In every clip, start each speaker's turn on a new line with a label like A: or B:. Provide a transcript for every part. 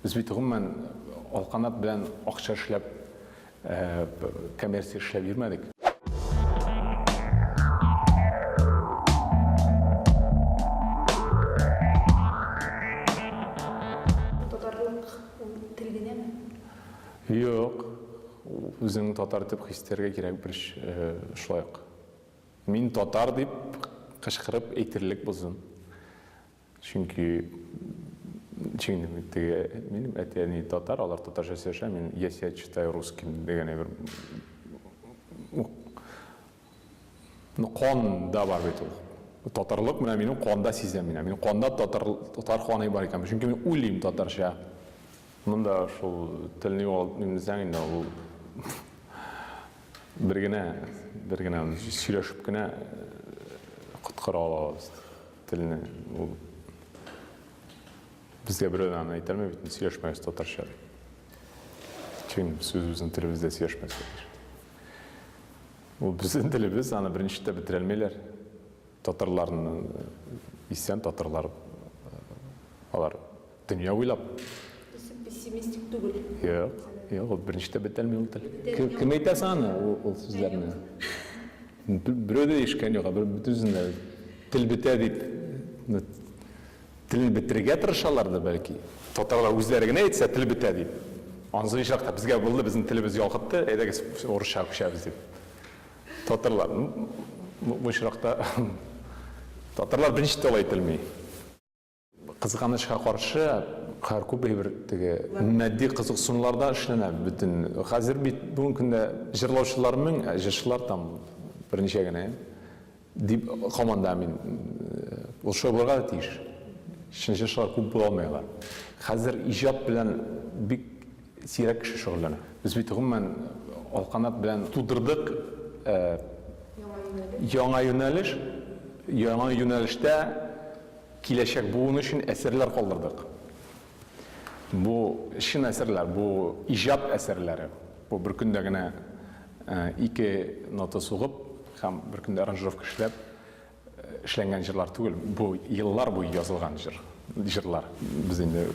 A: Без бит гомумән Алканат белән акча эшләп, коммерция эшләп йөрмәдек.
B: Татарлык ул тел генәме?
A: Юк. Үзеңне татар дип хис итәргә кирәк бер шулай ук. Мин татар дип кычкырып әйтерлек булсын. Чөнки чөнки теге минем әти-әни татар, алар татарча сөйләшә, мин я себя читаю русским дигән әйбер. Ну, канда бар бит ул. Татарлык менә минем канда сизәм мин. Минем канда татар татар каны бар икән. Чөнки мин уйлыйм татарча. Монда шул телне югалтмыйм дисәң инде ул бер генә бер генә сөйләшеп кенә коткара алабыз. Телне ул безгә берәү дә аны әйтә алмый бит, сөйләшмәгез татарча дип. Чөнки без үзебезнең телебездә сөйләшмәскә тиеш. Ул безнең телебез, аны берничек тә бетерә алмыйлар. Татарларны исән татарлар алар дөнья буйлап.
B: Сез пессимистик түгел.
A: Юк, юк, ул берничек тә бетәлми ул тел. Кем әйтә соң аны, ул сүзләрне? Берәү дә ишеткән юк, бөтенесен дә тел бетә дип, телне бетерергә тырышалар да бәлки. Татарлар үзләре генә әйтсә, тел бетә дип. Анысы ничек та безгә булды, безнең телебез ялкытты, әйдәгез урысчага күчәбез дип. Татарлар, бу очракта татарлар берничек тә алай әйтелми. Кызганычка каршы, хәзер күп әйбер теге матди кызыксынуларда эшләнә бөтен. Хәзер бит бүгенге көндә җырлаучылар мең, ә җырчылар там берничә генә дип һаман да мин ул шулай булырга да тиеш. Чын җырчылар күп була алмый алар. Хәзер иҗат белән бик сирәк кеше шөгыльләнә. Без бит гомумән Алканат белән тудырдык яңа юнәлеш, яңа юнәлештә Киләчәк буын өчен әсәрләр калдырдык. Бу чын әсәрләр, бу иҗат әсәрләре. Бу бер көндә генә ике нота сугып һәм бер көндә аранжировка эшләп эшләнгән җырлар түгел. Бу еллар буе язылган җыр, җырлар. Без инде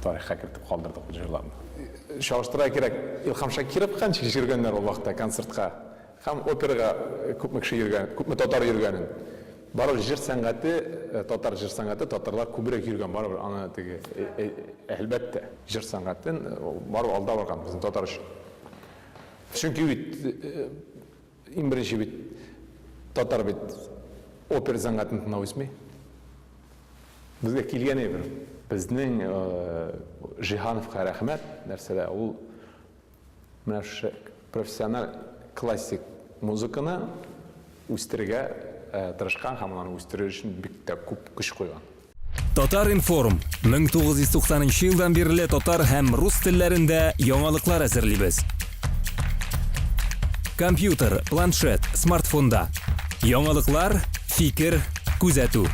A: тарихка кертеп калдырдык ул җырларны. Чагыштырырга кирәк, Илһам Шакировка ничек йөргәннәр ул вакытта концертка. Һәм операга күпме кеше йөргән, күпме татар йөргәнен. Барыбер җыр сәнгате, татар җыр сәнгате, татарлар күбрәк йөргән, барыбер аны теге, әлбәттә, җыр сәнгатен барыбер алда барган безнең татар өчен. Чөнки бит иң беренче бит татар бит опера сәнгатен тыңлап үсми. Безгә килгән әйбер. Безнең Жиһановка рәхмәт, нәрсәдә ул Менә шушы профессиональ классик музыканы үстерергә тырышкан һәм аны үстерер өчен бик тә күп көч куйган.
C: Татар-информ, 1990 нчы елдан бирле татар һәм рус телләрендә яңалыклар әзерлибез. Компьютер, планшет, смартфонда. Яңалыклар, фикер, күзәтү.